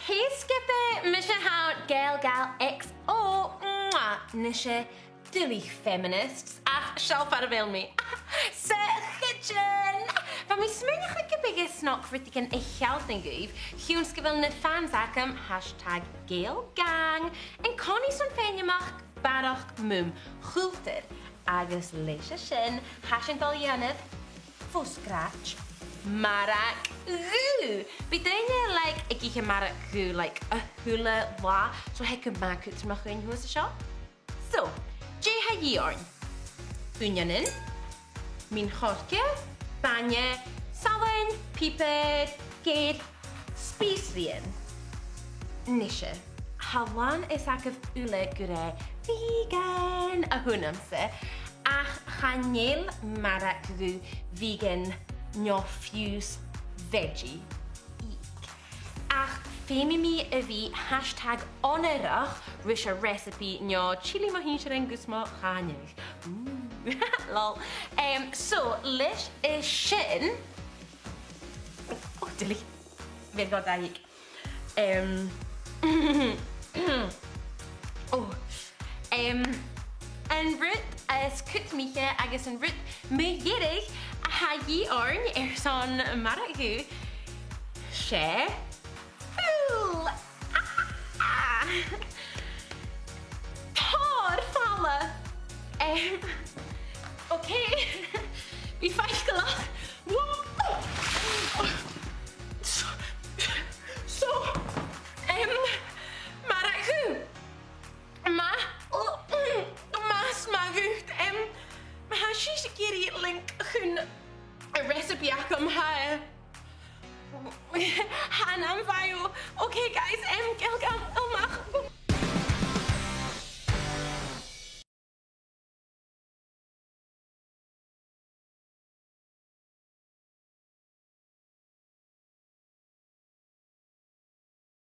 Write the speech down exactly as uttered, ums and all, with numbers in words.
Hey Skippy, mise a th' ann, Gael Gal X O. Mwah! Nise, duilich feminists, ach seall far a bheil mi. Sa kitchen! Bha mi a' smaoineachadh gum biodh e snog rudeigin a shealltainn dhuibh, chionn 's gu bheil na fans agam hashtag Gael Gang an-còmhnaidh son faighinn a-mach barrachd mum chultar. Agus leis a sin, tha sinn a' dol a dhèanamh fo sgràtch marag dhubh. Bidh daoine, like, ag ithe marag dhubh, like, a h-uile latha, so tha e gu math cudromach dhuinn shuas an seo. So, dè tha a dhìth oirnn? Uinneanan, min-choirce, bainne, salann, piobar, geir, spìosraidhean. Nise, tha làn fhios agaibh uile gur e vegan a th' annamsa, ach chan eil marag dhubh vegan no fiù 's veggie. Eek. Ach feumaidh mi a bhith hashtag onarach ris an recipe no chilli mo shinnsearan gus mo chàineadh. Ooh, lol. Em, so, leis a sin, oh, duilich. Bheir dhomh dà dhiog. Em, oh, em, an rud as cudromaiche agus an rud mu dheireadh a tha a dhìth oirnn airson marag dhubh, 's e fuil! Ah! Tòrr fala! Em, ok. Bi faiceallach. So, so, em, marag dhubh. Ma, mas math dhut, em, ma tha sibh ag iarraidh link chun an recipe agam, tha e, tha e ann am bio. Ok, guys, em, Gael Gang, a-mach.